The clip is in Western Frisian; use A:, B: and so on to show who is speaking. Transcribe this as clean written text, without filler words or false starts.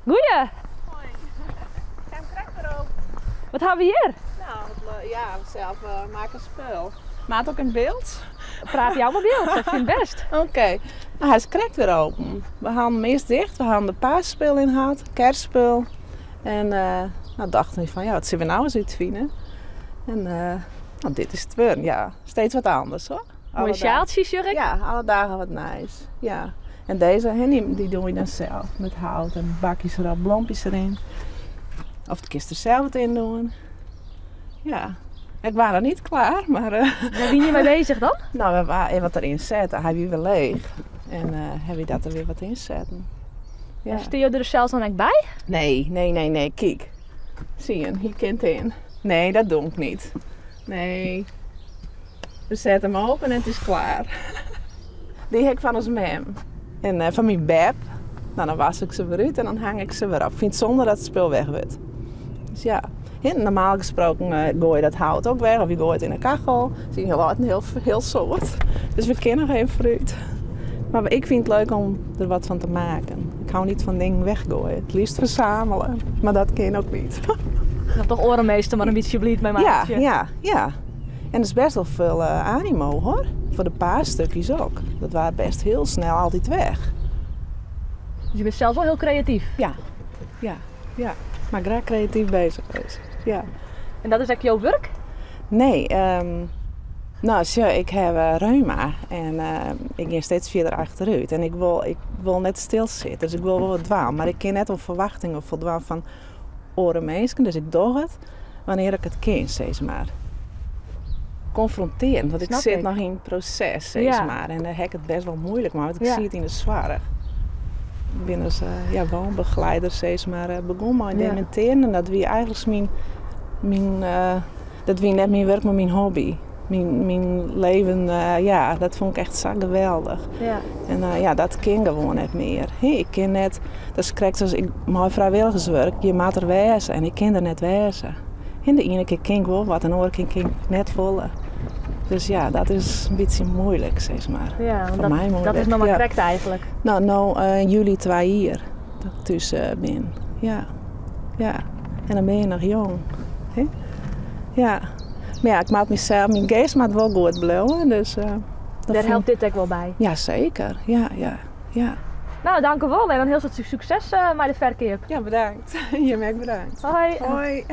A: Goeie!
B: Hoi. Ik heb hem krekt weer open.
A: Wat hawwe we hjir?
B: Nou, ja, zelf makke spul. Moat ook yn Bilts?
A: Praat jou mar Bilts, dat fyn ik bêst.
B: Oké. Nou, hy is krekt wer open. We hawwe him earst ticht, we hawwe der paasspul yn hân, kerstspul. En nou dachten we fan ja, wat sille we no ris útfine? En nou, dit is it wurden. Ja, steeds wat anders hoor.
A: Moaie sjaaltsjes, sjoch ik.
B: Ja, alle dagen wat nijs. Ja. En dizze, hè, dy dogge we dan sels. Met hout en bakjes derop, blompjes deryn. Of kinst der sels wat yn dwaan. Ja. Ik wie noch net klear, mar...
A: Wêr wiene je mei beuzich dan?
B: Nou, we waren wat deryn setten. Hy wie wer leech. En hawwe we dat der wer wat yn setten. Ja.
A: En steane jo der sels dan ek by?
B: Nee, nee, nee, nee. Kyk. Sien, hy kin yn. Nee, dat doch ik net. Nee. We sette him open en it is klear. Dy ha ik fan ús mem. En fan myn beb. Nou, dan wask ik se wer út en dan hang ik se wer op. Ik fyn it sonde dat it spul weg wurdt. Dus ja. Normaal gesproken goai je dat hout ek weg of je goait it yn de kachel. It is hiel een hiel, hiel soad. Dus we kinne noch even foarút. Mar ik fyn it leuk om der wat fan te meitsjen. Ik hou net fan dingen weggooien. It leafst fersamele. Mar dat kin ek net.
A: Dat toch oare minsken mar in bytsje bliid mei meitsje.
B: Ja. En der is bêst wol folle animo hoor. Foar de paasstukjes ek. Dat wie bêst hiel snel altyd weg.
A: Dus je binne sels wol hiel kreatyf?
B: Ja. Mar graach kreatyf beuzich west. Ja.
A: En dat is ek jo wurk?
B: Nee, nou, sjoch, ik ha reuma en ik gean steeds fierder achterút. En ik wol net stilsitte, dus ik wol wol wat dwaan. Mar ik kin net oan ferwachtingen foldwaan fan oare minsken, dus ik doch it wannear't ik it kin, sis mar. Konfrontearjend, want ik
A: Snap
B: sit
A: ik.
B: noch yn it proses, sis mar. En dêr ha ik it bêst wol muoilik mei, want ik siet yn de soarch. Ik bin as ja, woonbegeleider, sis mar, begûn mei demintearjen. En dat wie eigentlik myn, dat wie net myn wurk, mar myn hobby. Myn leven, ja, dat fûn ik echt sa geweldich. En ja, dat kin gewoan net mear. Hè, ik kin net, dat is krekt as ik mei frijwilligerswurk, je moatte der wêze en ik kin der net wêze. Hè, de iene kear kin ik wol wat en de oare kear kin ik net folle. Dus ja, dat is in bytsje muoilik, sis mar.
A: Ja, want
B: Foar my muoilik.
A: dat is noch mar krekt eigentlik.
B: Nou, no yn july 2 jier dat ik thús bin. Ja, ja. En dan binne je noch jong. Hè? Ja. Mar ja, ik moat mysels, myn geast moat wol goed bliuwe. Dus, dat
A: Dêr
B: fyn
A: helpt dit ek wol by?
B: Ja, seker. Ja.
A: Nou, dankewol en in hiel soad sukses mei de ferkeap.
B: Ja, bedankt. Jim ek bedankt.
A: Hoi.
B: Hoi.